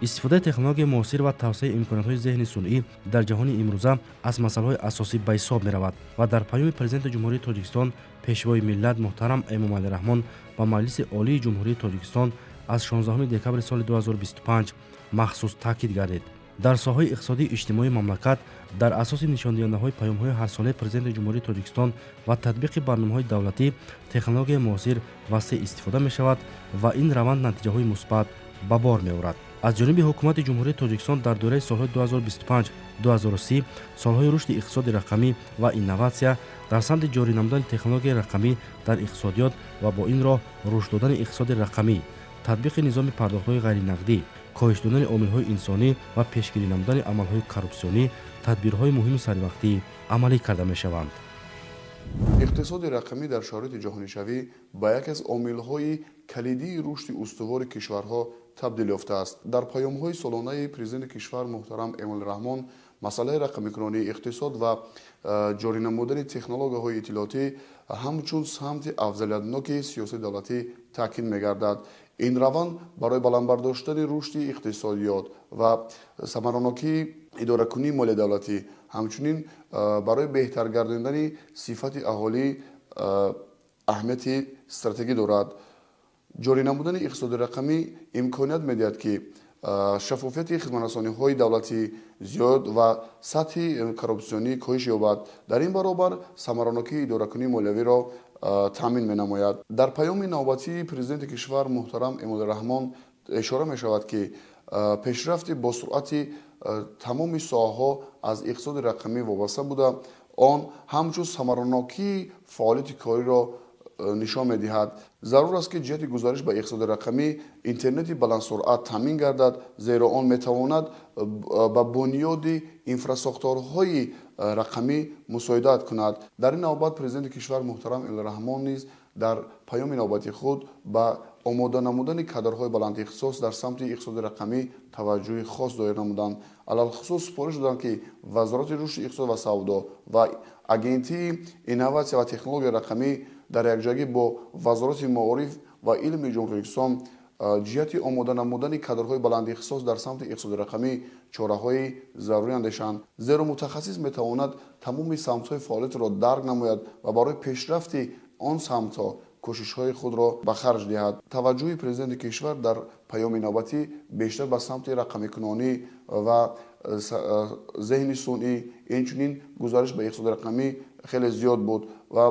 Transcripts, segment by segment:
Истифодаи технологияи муосир ва тавсеаи имкониятҳои зеҳни сунъӣ дар ҷаҳони имрӯза аз масъалаҳои асосӣ ба ҳисоб меравад ва дар паёми Президенти Ҷумҳурии Тоҷикистон, Пешвои миллат муҳтарам Эмомалӣ Раҳмон ба Маҷлиси Олии Ҷумҳурии Тоҷикистон аз 16 декабри соли 2025 махсус таъкид гардид. Дар соҳаҳои иқтисодию иҷтимоии мамлакат дар асоси нишондиҳандаҳои паёмҳои ҳарсолаи Президенти Ҷумҳурии Тоҷикистон ва татбиқи барномаҳои давлатӣ технологияи муосир васеъ истифода мешавад ва ин раванд натиҷаҳои мусбат ба бор меорад. Аз ҷониби Ҳукумати Ҷумҳурии Тоҷикистон дар доираи солҳои 2025-2030, солҳои рушди иқтисоди рақамӣ ва инноватсия, дар самти ҷорӣ намудани технологияи рақамӣ дар иқтисодиёт ва бо ин роҳ рушд додани иқтисоди рақамӣ, татбиқи низоми пардохтҳои ғайринақдӣ, коҳиш додани омилҳои инсонӣ ва пешгирӣ намудани амалҳои коррупсионӣ тадбирҳои муҳими саривақтӣ амалӣ карда мешаванд. Иқтисоди рақамӣ дар шароити ҷаҳонишавӣ ба яке аз омилҳои калидии рушди устувори кишварҳо табдил ёфтааст. Дар паёмҳои солонаи Президенти кишвар муҳтарам Эмомалӣ Раҳмон масъалаи рақамикунонии иқтисод ва ҷорӣ намудани технологияҳои иттилоотӣ ҳамчун самти афзалиятноки сиёсати давлатӣ таъкид мегардад. Ин раванд барои баландбардоштани рушди иқтисодиёт ва самаранокии идоракунии молияи давлатӣ, ҳамчунин барои беҳтар гардондани сифати аҳолӣ аҳамияти стратегӣ дорад. Ҷорӣ намудани иқтисоди рақамӣ имконият медиҳад, ки шаффофияти хизматрасониҳои давлатӣ зиёд ва сатҳи коррупсионӣ коҳиш ёбад. Дар ин баробар самаранокии идоракунии молиявиро таъмин менамояд. Дар паёми навбатии Президенти кишвар муҳтарам Эмомалӣ Раҳмон ишора мешавад, ки пешрафти босуръати тамоми соҳаҳо аз иқтисоди рақамӣ вобаста буда, он ҳамчун самаранокии фаъолияти кориро нишон медиҳад. Зарур аст, ки ҷиҳати гузариш ба иқтисоди рақамӣ интернети баландсуръат таъмин гардад, зеро он метавонад ба бунёди инфрасохторҳои рақамӣ мусоидат кунад. Дар ин навбат Президенти кишвар муҳтарам Эмомалӣ Раҳмон низ дар паёми навбати худ ба омода намудани кадрҳои баландихтисос дар самти иқтисоди рақамӣ таваҷҷӯҳи хос доир намуданд. Алалхусус супориш доданд, ки Вазорати рушди иқтисод ва савдо ва Агентии инноватсия ва технологияи рақамӣ дар якҷоягӣ бо Вазорати маориф ва илми Ҷумҳурии Тоҷикистон ҷиҳати омода намудани кадрҳои баландихтисос дар самти иқтисоди рақамӣ чораҳои зарурӣ андешанд, зеро мутахассис метавонад тамоми самтҳои фаъолиятро дарк намояд ва барои пешрафти он самтҳо кӯшишҳои худро ба харҷ диҳад. Таваҷҷӯҳи Президенти кишвар дар паёми навбатӣ бештар ба самти рақамикунонӣ ва зеҳни сунъӣ, инчунин гузариш ба иқтисоди рақамӣ хеле зиёд буд ва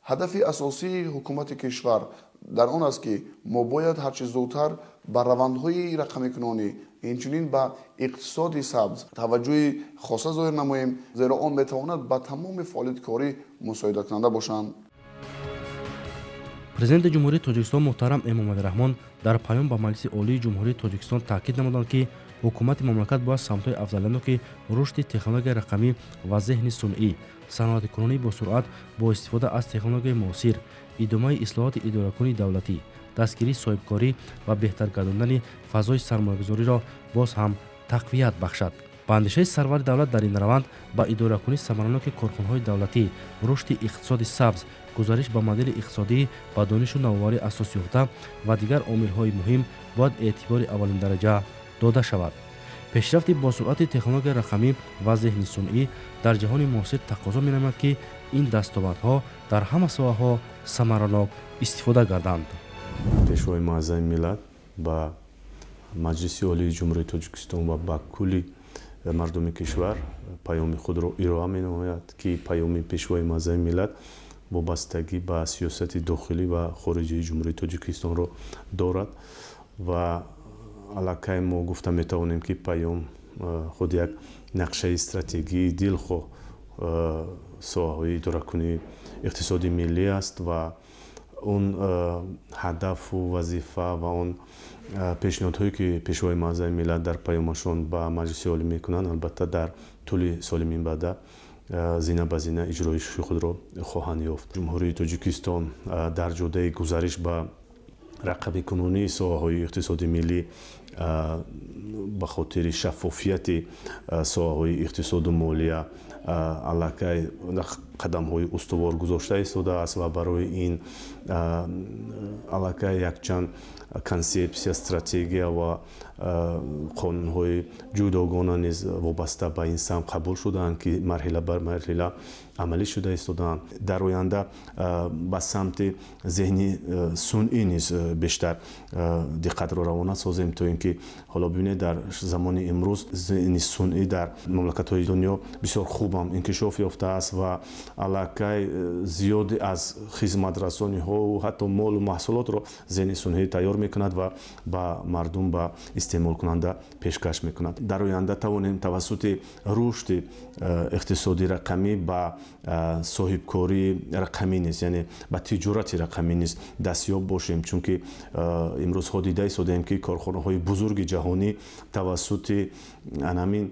ҳадафи асосии ҳукумати кишвар дар он аст, ки мо бояд ҳарчи зудтар ба равандҳои рақамикунонӣ, инчунин ба иқтисоди сабз таваҷҷӯҳи хоса зоҳир намоем, зеро он метавонад ба тамоми фаъолияти корӣ мусоидаткунанда бошанд. Президенти Ҷумҳурии Тоҷикистон муҳтарам Эмомалӣ Раҳмон дар паём ба Маҷлиси Олии Ҷумҳурии Тоҷикистон таъкид намуданд, ки ҳукумати мамлакат бояд самтҳои афзалиятноки рушди технологияи рақамӣ ва зеҳни сунъӣ, саноатикунонии босуръат бо истифода аз технологияи муосир, идомаи ислоҳоти идоракунии давлатӣ, дастгирии соҳибкорӣ ва беҳтар гардондани фазои сармоягузориро боз ҳам тақвият бахшад. Ба андешаи сарвари давлат, дар ин раванд ба идоракунии самараноки корхонаҳои давлатӣ, рушди иқтисоди сабз, гузариш ба модели иқтисодӣ ба донишу навоварӣ асос ёфта ва дигар омилҳои муҳим бояд эътибори аввалиндараҷа дода шавад. Пешрафти босуръати технологияи рақамӣ ва зеҳни сунъӣ дар ҷаҳони муосир тақозо менамояд, ки ин дастовардҳо дар ҳама соҳаҳо самаранок истифода гарданд. Пешвои муаззами миллат ба Маҷлиси Олии Ҷумҳурии Тоҷикистон ва ба кулли мардуми кишвар паёми худро ироа менамояд, ки паёми Пешвои муаззами миллат вобастагӣ ба сиёсати дохилӣ ва хориҷии Ҷумҳурии Тоҷикистонро дорад ва аллакай мо гуфта метавонем, ки паём худ як нақшаи стратегии дилхоҳ соҳаҳои идоракунии иқтисоди миллӣ аст ва он ҳадафу вазифа ва он пешниҳодҳое, ки Пешвои муаззами миллат дар паёмашон ба Маҷлиси Олӣ мекунанд, албатта, дар тӯли соли минбаъда зина ба зина иҷроиши худро хоҳанд ёфт. Ҷумҳурии Тоҷикистон дар ҷодаи гузариш ба рақамикунонии соҳаҳои иқтисоди миллӣ ба хотири шаффофияти соҳаҳои иқтисоду молия аллакай Қадамҳои устувор гузошта истодааст ва барои ин аллакай якчанд консепсия, стратегия ва қонунҳои ҷудогона низ вобаста ба ин самт қабул шудаанд, ки марҳила бар марҳила амалӣ шуда истодаанд. Дар оянда ба самти зеҳни сунъӣ низ бештар диққатро равона созем, то ин ки ҳоло бибинед, дар замони имрӯз зеҳни сунъӣ дар мамлакатҳои дунё бисёр хубам инкишоф ёфтааст ва аллакай зиёде аз хизматрасониҳову ҳатто молу маҳсулотро зеҳни сунъӣ тайёр мекунад ва ба мардум, ба истеъмолкунанда пешкаш мекунад. Дар оянда тавонем тавассути рушди иқтисоди рақамӣ ба соҳибкории рақамӣ низ, яъне ба тиҷорати рақамӣ низ дастёб бошем, чунки имрӯзҳо дида истодаем, ки корхонаҳои бузурги ҷаҳонӣ тавассути анамин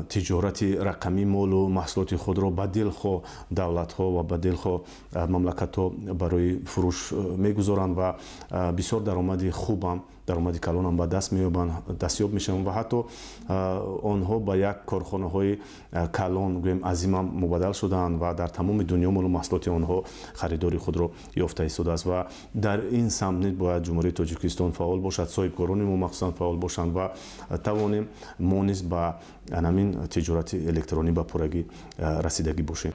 тиҷорати рақамӣ молу маҳсулоти худро ба дилхоҳ давлатҳо ва ба дилхоҳ мамлакатҳо барои фурӯш мегузоранд ва бисёр даромади хубам, даромади калонам ба даст меёбанд, дастёб мешаванд ва ҳатто онҳо ба як корхонаҳои калон, гӯем, азимам мубаддал шудаанд ва дар тамоми дунё молу маҳсулоти онҳо харидори худро ёфта истодааст. Ва дар ин самт низ бояд Ҷумҳурии Тоҷикистон фаъол бошад, соҳибкорони мо махсусан фаъол бошанд ва тавонем мо низ ба анамин тиҷорати электронӣ ба пуррагӣ расидагӣ бошем.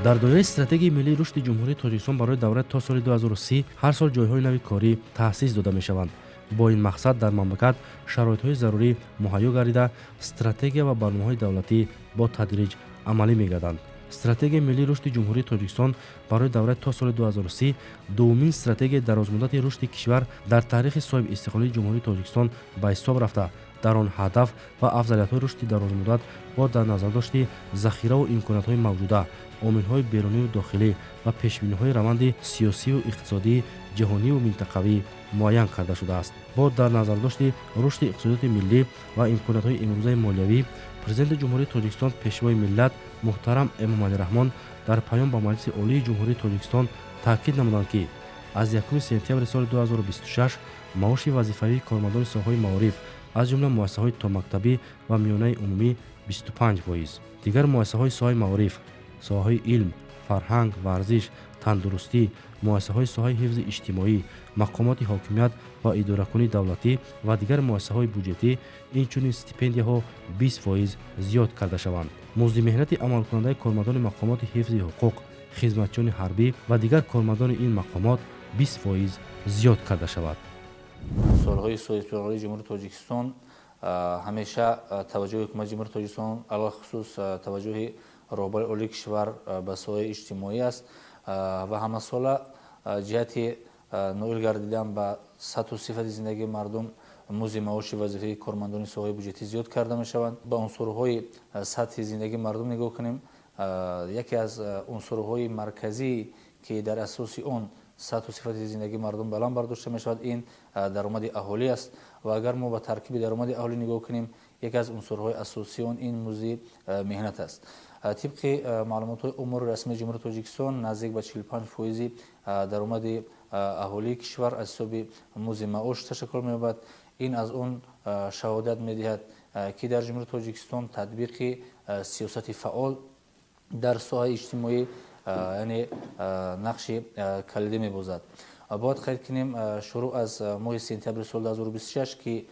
Дар доираи Стратегияи миллии рушди Ҷумҳурии Тоҷикистон барои давраи то соли 2030 ҳар сол ҷойҳои нави корӣ таъсис дода мешаванд. Бо ин мақсад дар мамлакат шароитҳои зарурӣ муҳайё гардида, стратегия ва барномаҳои давлатӣ бо тадриҷ амалӣ мегарданд. Стратегияи миллии рушди Ҷумҳурии Тоҷикистон барои давраи то соли 2030 дуввумин стратегияи дарозмуддати рушди кишвар дар таърихи соҳибистиқлолии Ҷумҳурии Тоҷикистон ба ҳисоб рафта, дар он ҳадаф ва афзалиятҳои рушди дарозмуддат бо дар назардошти захираву имкониятҳои мавҷуда, омилҳои беруниву дохилӣ ва пешбиниҳои раванди сиёсиву иқтисодии ҷаҳониву минтақавӣ муайян карда шудааст. Бо дар назардошти рушди иқтисодиёти миллӣ ва имкониятҳои имрӯзаи молиявӣ, Президенти Ҷумҳурии Тоҷикистон, Пешвои миллат муҳтарам Эмомалӣ Раҳмон дар паём ба Маҷлиси Олии Ҷумҳурии Тоҷикистон таъкид намуданд, ки аз 1 сентябри соли 2026 маоши вазифавии кормандони соҳаҳои маориф, аз ҷумла муассисаҳои томактабӣ ва миёнаи умумӣ 25%, дигар муассисаҳои соҳаи маориф, соҳаҳои илм, фарҳанг, варзиш, тандурустӣ, муассисаҳои соҳаи ҳифзи иҷтимоӣ, мақомоти ҳокимият ва идоракунии давлатӣ ва дигар муассисаҳои буҷетӣ, инчунин стипендияҳо 20% зиёд карда шаванд. Музди меҳнати амалкунандаи кормандони мақомоти ҳифзи ҳуқуқ, хизматчиёни ҳарбӣ ва дигар кормандони ин мақомот 20% зиёд карда шавад. Солҳои соҳибистиқлолии Ҷумҳурии Тоҷикистон ҳамеша таваҷҷӯҳи ҳукумати Ҷумҳурии Тоҷикистон, алалхусус таваҷҷӯҳи роҳбари олии кишвар ба соҳаи иҷтимоӣ аст ва ҳамасола ҷиҳати ноил гардидан ба сатҳу сифати зиндагии мардум музди маоши вазифаи кормандони соҳаи буҷетӣ зиёд карда мешаванд. Ба унсурҳои сатҳи зиндагии мардум нигоҳ кунем, яке аз унсурҳои марказӣ, ки дар асоси он сатҳу сифати зиндагии мардум баланд бардошта мешавад, ин даромади аҳолӣ аст. Ва агар мо ба таркиби даромади аҳолӣ нигоҳ кунем, яке аз унсурҳои асосии он ин музди меҳнат аст. Тибқи маълумотҳои омори расмии Ҷумҳурии Тоҷикистон, наздик ба 45 фоизи даромади аҳолии кишвар аз ҳисоби музди маош ташаккул меёбад. Ин аз он шаҳодат медиҳад, ки дар Ҷумҳурии Тоҷикистон татбиқи сиёсати фаъол дар соҳаи иҷтимоӣ, яъне, нақши калидӣ мебозад. Бояд қайд кунем, шурӯъ аз моҳи сентябри соли 2026, ки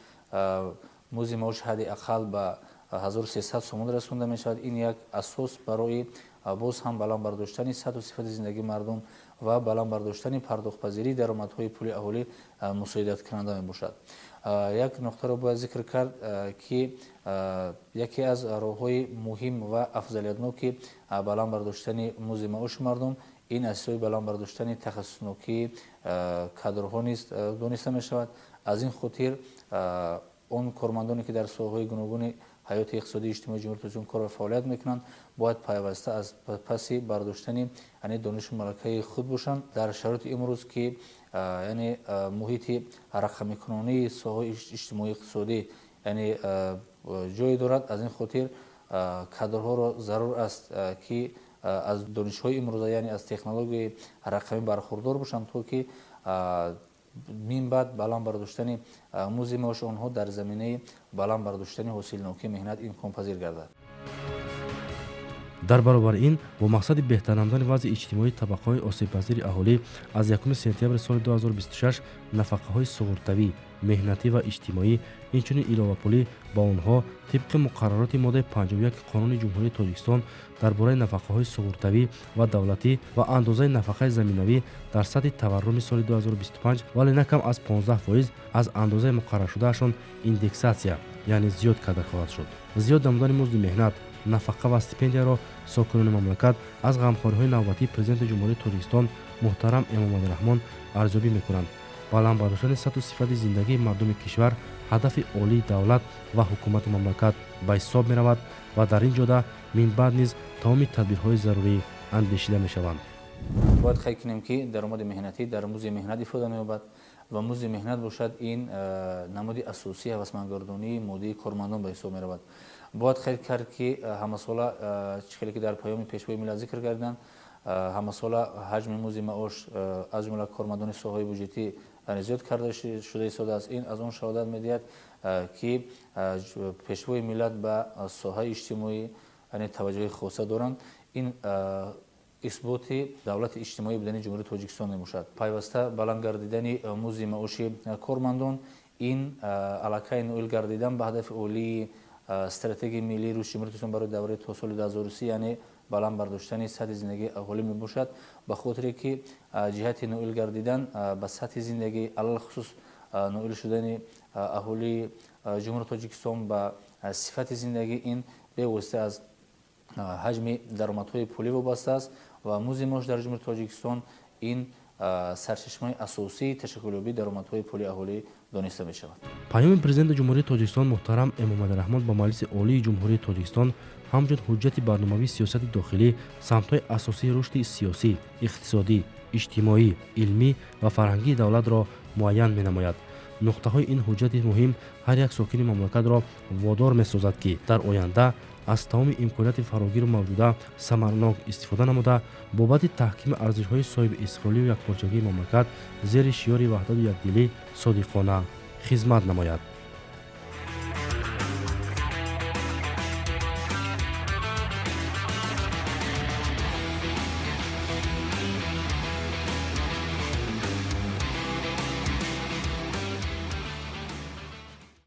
музди маоши ҳадди ақал ба 1300 сомон расонда мешавад, ин як асос барои боз ҳам баланд бардоштани сатҳу сифати зиндагии мардум ва баланд бардоштани пардохтпазирии даромадҳои пули аҳолӣ мусоидаткунанда мебошад. Як нуқтаро бояд зикр кард, ки яке аз роҳҳои муҳим ва афзалиятноки баланд бардоштани музди маоши мардум ин аз ҳисоби баланд бардоштани тахассуснокии кадрҳо низ дониста мешавад. Аз ин хотир он кормандоне, ки дар соҳаҳои гуногуни ҳаёти иқтисодии иҷтимоии Ҷумҳурии Тоҷикистон кор ва фаъолият мекунанд, бояд пайваста аз паси бардоштани, яъне, донишу малакаи худ бошанд. Дар шароити имрӯз, ки, яъне, муҳити рақамикунонии соҳаҳои иҷтимоӣ, иқтисодӣ, яъне, ҷое дорад, аз ин хотир кадрҳоро зарур аст, ки аз донишҳои имрӯза, яъне аз технологияи рақамӣ бархурдор бошанд, то ки минбаъд баланд бардоштани музди маоши онҳо дар заминаи баланд бардоштани ҳосилнокии меҳнат имконпазир гардад. Дар баробари ин, бо мақсади беҳтар намудани вазъи иҷтимоии табақаҳои осебпазири аҳолӣ, аз 1 сентябри соли 2026 нафақаҳои суғуртавӣ, меҳнатӣ ва иҷтимоӣ, инчунин иловапулӣ ба онҳо тибқи муқаррароти моддаи 51 Қонуни Ҷумҳурии Тоҷикистон дар бораи нафақаҳои суғуртавӣ ва давлатӣ ва андозаи нафақаи заминавӣ дар сатҳи таварруми соли 2025, вале на кам аз 15% аз андозаи муқарраршудаашон индексатсия, яъне зиёд карда хоҳад шуд. Зиёд намудани музди меҳнат, нафақа ва стипендияро сокинони мамлакат аз ғамхориҳои навбатии Президенти Ҷумҳурии Тоҷикистон муҳтарам Эмомалӣ Раҳмон арзёбӣ мекунанд. Баланд бардоштани сатҳу сифати зиндагии мардуми кишвар ҳадафи олии давлат ва ҳукумати мамлакат ба ҳисоб меравад ва дар ин ҷода минбаъд низ тамоми тадбирҳои зарурӣ андешида мешаванд. Бояд қайд кунем, ки даромади меҳнатӣ дар музди меҳнат ифода меёбад ва музди меҳнат бошад, ин намуди асосии ҳавасмандгардонии моддии кормандон ба ҳисоб меравад. Бояд қайд кард, ки ҳамасола, чӣ хеле ки дар паёми Пешвои миллат зикр карданд, ҳамасола ҳаҷми музди маош, аз ҷумла кормандони соҳаҳои буҷетӣ, зиёд карда шуда истодааст. Ин аз он шаҳодат медиҳад, ки Пешвои миллат ба соҳаи иҷтимоӣ таваҷҷӯҳи хоса доранд. Ин исботи давлати иҷтимоӣ будани Ҷумҳурии Тоҷикистон мебошад. Пайваста баланд гардидани музди маоши кормандон ин аллакай ноил гардидан ба ҳадафи олии Стратегияи миллии рушди Ҷумҳурии Тоҷикистон барои давраи то соли 2030, яъне баланд бардоштани сатҳи зиндагии аҳолӣ мебошад. Ба хотире ки ҷиҳати ноил гардидан ба сатҳи зиндагӣ, алалхусус ноил шудани аҳолии Ҷумҳурии Тоҷикистон ба сифати зиндагӣ, ин бевосита аз ҳаҷми даромадҳои пулӣ вобаста аст ва музди маош дар Ҷумҳурии Тоҷикистон ин сарчашмаи асосии ташаккулёбии даромадҳои пули аҳолӣ дониста мешавад. Паёми Президенти Ҷумҳурии Тоҷикистон муҳтарам Эмомалӣ Раҳмон ба Маҷлиси Олии Ҷумҳурии Тоҷикистон ҳамчун ҳуҷҷати барномавии сиёсати дохилӣ самтҳои асосии рушди сиёсӣ, иқтисодӣ, иҷтимоӣ, илмӣ ва фарҳангии давлатро муайян менамояд. Нуқтаҳои ин ҳуҷҷати муҳим ҳар як сокини мамлакатро водор месозад, ки дар оянда аз тамоми имконияти фарогиру мавҷуда самарнок истифода намуда, бобати таҳкими арзишҳои соҳибистиқлолию якпорчагии мамлакат зери шиёри ваҳдату якдилӣ содиқона хизмат намояд.